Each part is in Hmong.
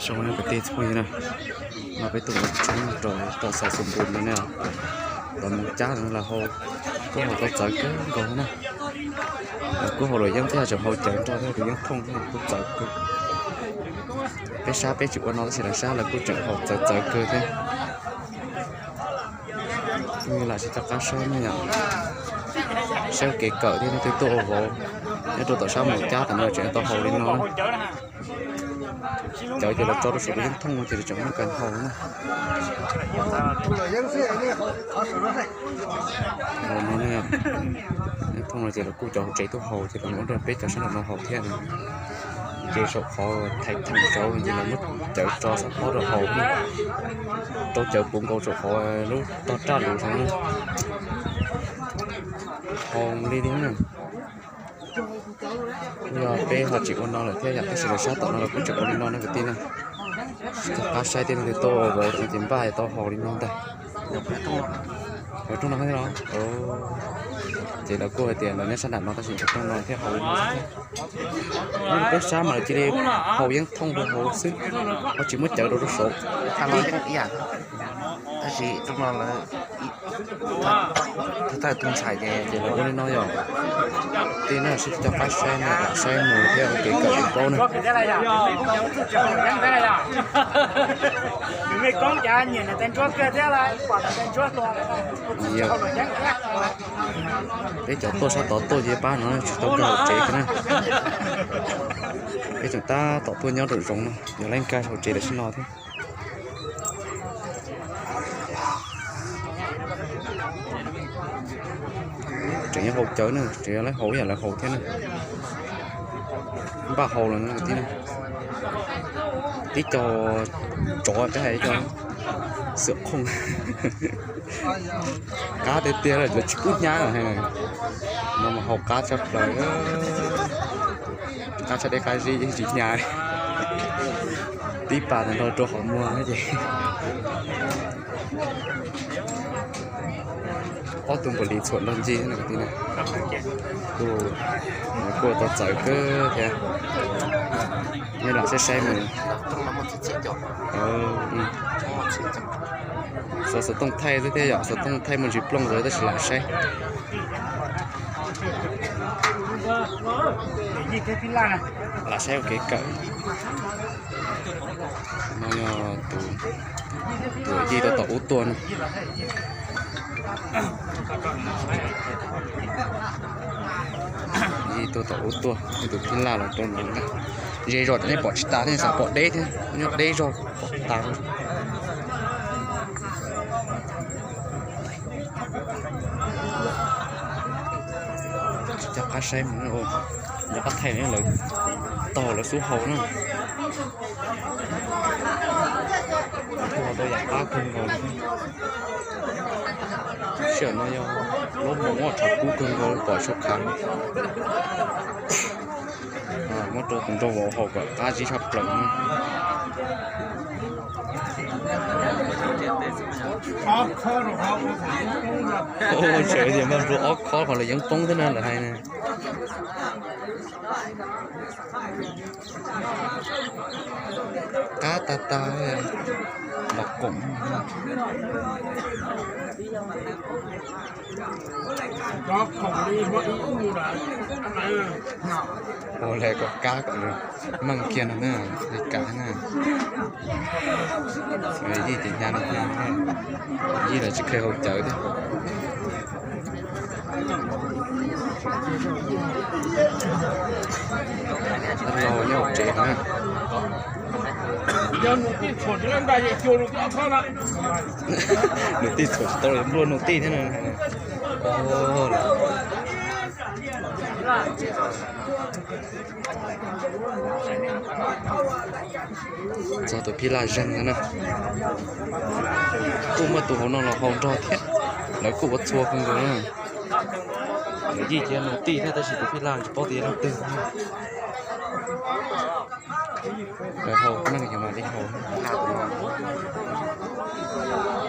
Zoo na kwv tij txhua na, no peb tuaj mus tsev rau tom Xais Xus Npus no ne, los mus cab no los hau, kuj hau tau txawv kawg nkaus na. Kuj hau luam yeeb thiab tseem hau cawv nrog thiab, luam yeeb thooj thiab kuj txawv kawg. Peb sab peb tsis ua no tab sis lawv sab lawv kuj tseem hau txawv txawv kawg thiab. Lam tsis tau qab saib ne yom, saib kev kawm thiab, leej twg tuaj ua vauv nyob rau tom sab mus cab tom no tseem tau hau li no. Cawv ces lawv tso rau saum lub yeeb thooj no ces lawv tseem muaj kawg hau na. Yeeb thooj no ces lawv kuj cov hauv tsev tuaj hau ces lawv muab rau peb cov sab nraum no hau thiab. Ces saum qhov thaiv theem saud ces lawv muab cawv tso sab pob rau hau na. Rau cawv puv nkaus saum qhov lub tog raj lus saud na. Hau li li na. Yog peb ho tsis ua no lawm thiab yom, tab sis lawv sab tom no lawv kuj tseem ua li no na kwv tij na. Tsis tau qab saib, tej leej twg tuaj ua vauv no ces npaj tau hau li no ntag. Lawv rooj no thiab los? Ces lawv kuj hais tias lawv nyob sab nram no tab sis lawv rooj no thiab hau li no xwb thiab. Peb sab mas lawv cia li hau yeeb thooj rau hauv xwb, ho tsis muab cawv rau rau saud. Tab sis rooj no lawv thawj thawj tus ntxhais ces ces lawv ua li no yom. Tej no sib coj qab saib na, lam saib mus thiab ua kev kawm tus paub na. Peb cov tuaj sab tod tuaj ces pab no tsis tau nkag hauv tsev kiag na. Peb tseem tab tom tuaj nyob nraum zoov no, yog lawv nkag hauv tsev lawm sib no thiab. Tseem yuav hau cawv na, tseem yuav lawv hau ib yam lawv hau thiab na. Npaj hau los na kwv tij na. Tib co tsov peb hais ib co xwm khooj. Qab tiag tiag lawm, tsis pub hnyav lawm. No mas hau qab tshaj plaws, qab tshaj deb qab zib tsis hnyav. Tib pas ntawd nrog rau qhov muag ces ob tug npaum li txhuam nrog ncig na kwv tij na. Kuj, kuj tau txawv kawg thiab. Nej lam saib saib mus. Xov xov tooj thaij xwb thiab yom, xov tooj thaij muaj ntsis plooj ntawd tab sis lam saib. Lam saib ua kev kawm. No yog tus, tus yij tuaj tom ub tuaj na. Yij tuaj tom ub tuaj, tus phij laj los rau no ntag. Ze zog nej pom tsis tas thiab, xav pom deb thiab, nyob deb zog pom tas. Tsis coj qab saib mus, nco qab thaij lawv taug lawv xub hau na. Lawv kuj hau tau yam qab kawg nkaus li. Sij hawm no yog lub hmoov tshav kub kawg nkaus li pom saum khav. Muab rau tus nraug vauv haus kom qab zib tshaj plaws na. Tseem tias npaj nplua ob khob qhov lawv yeeb poob thiab na lawv hais na. Qab tag tag los koom. Ua li kom kab kom nws meej kiag no na, li kam na. Yij ces hnyav no hnyav, yij los tsis kheev haus cawv thiab. Dab laug nyob hauv tsev na. Nws tij txhuam tsis tau los nplua nws tij thiab na. Txog tus phij laj zeeg no na. Kuj muaj tus hauv no los haus nrog thiab, lawv kuj ua txhua kawg nkaus na. Lawv yij ces yog nus tij thiab tab sis tus phij laj tsis paub tias yog leej twg. Lawv haus neej yus mam li haus.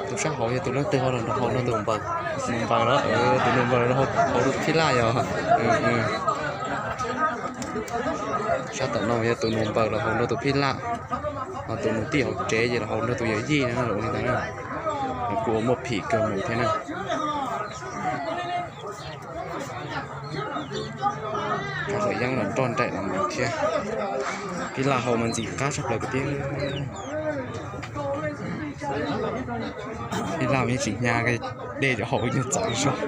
Tus sab hauv yog tus leej twg ho los nrog haus no, tus nus npaws los, tus nus npaws los haus rau tus phij laj yog. Sab tom no yog tus nus npaws los haus rau tus phij laj. Ho tus mus tij hauv tsev ces los haus nrog tus yawm yij no ua li ntawd na. Kuj ua muaj phim kawg mus thiab na. Thaum yeeb los nroj nraim los mus thiab. Phij Laj haus mas ntxim qab tshaj plaws kwv tij. Phij Laj yeej tsis hnyav dej, haus ib nyuag txawv zog.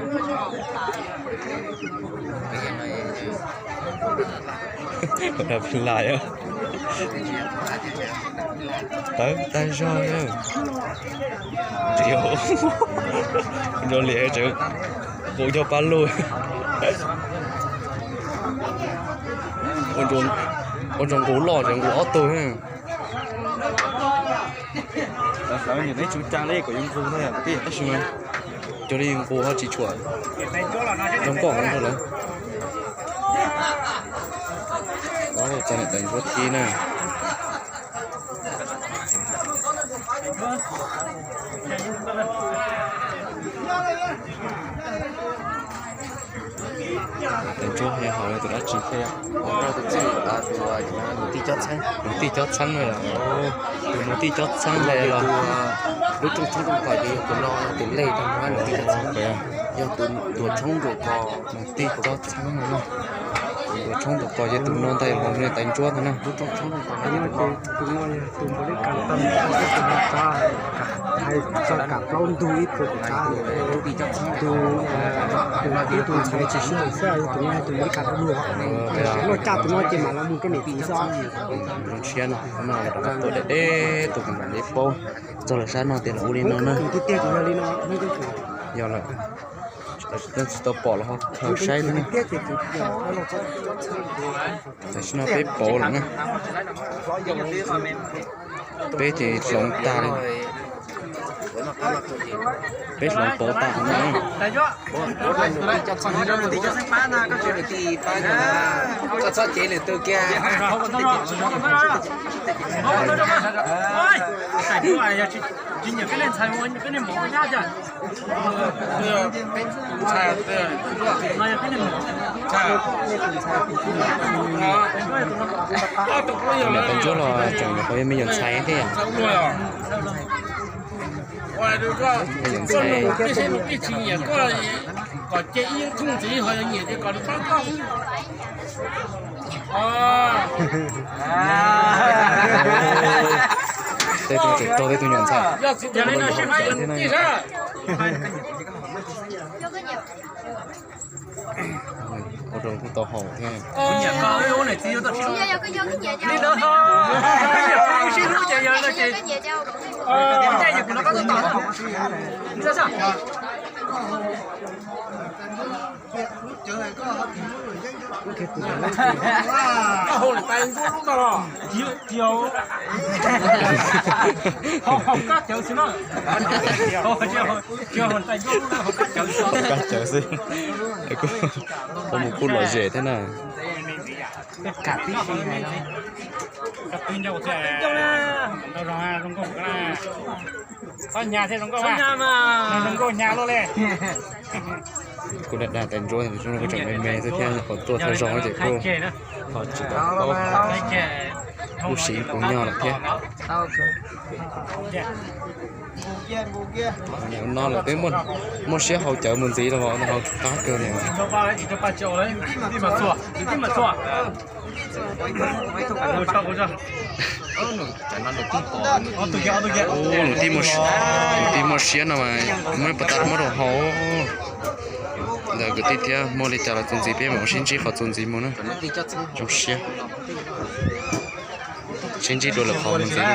Phij Laj, tawv tag zog. Nrov li tseem nqus cov pab lug. Ua tsaus nqus loj tseem nqus ob tug. Hlawv niam peb tsuv ca li kom yuav nqus ntag, tab sis mas cov li nqus ho tsis tshua zoo nkauj heev rau lawv. Txog niam tais ntsuab thib na. Tais ntsuab yog haus li tus dab tsi thiab? Tus tij cob txheeb, tus mus tij cob txheeb ntawd los lub rooj tshoob rooj kos ces yog tus no, tus lej rau mus tus tij cob txheeb, yog tus tuam tshoob nruam kos. Mus tij cob txheeb no, tus tuam tshoob nruam kos ces tus no ntag, yog tais ntsuab ntag na. Tus no ces tus no yog tus npaum li kas tau, tus no hais txog kam plaub ntug ib tug, tus tus no ib tug ntxhais tsis sib haum xwb, yog tus no yog tus npaum li kas tau dua. Loj caj tus no ces mam los mus rau niam txiv xwb. Zoo siab no, no rov qab tuaj deb deb tus kam mam li paub txog lawv sab no tias lawv ua li no na. Tiag tiag ces yog li no. Yog lawm, tsis tau pom los ho khaws saib xwb na. Tam sim no peb pauv lawm na. Peb ces hloov tag li. Peb hloov pauv tag no. Niam tais ntsuab los tseem nyuam qhuav yog me nyuam ntxhais thiab yom. Me nyuam ntxhais. Tej tug tseem raug tej tug nyuam ntxhais. Ua rau kuj tau haum thiab. Kab cawv xwb. Kuj mus kuj lom zem thiab na. Kuj dag dag tais ntsuab, kuj tseem me me xwb thiab, qhov tuaj thawj zaug ces kuj ho tsis tau paub, kuj siv kuv nyog lawm thiab. No lawm twb muaj siab haus cawv mus ntxiv los, haus qab kawg li. Nws tij muaj siab no mas muab pov tas muab rau haus. Ntawm kwv tij thiab, muaj li cas los txuas ntxiv, peb mam sib ntsib qhov txuas ntxiv mus na. Zoo siab. Sib ntsib dua lwm qhov mus ntxiv.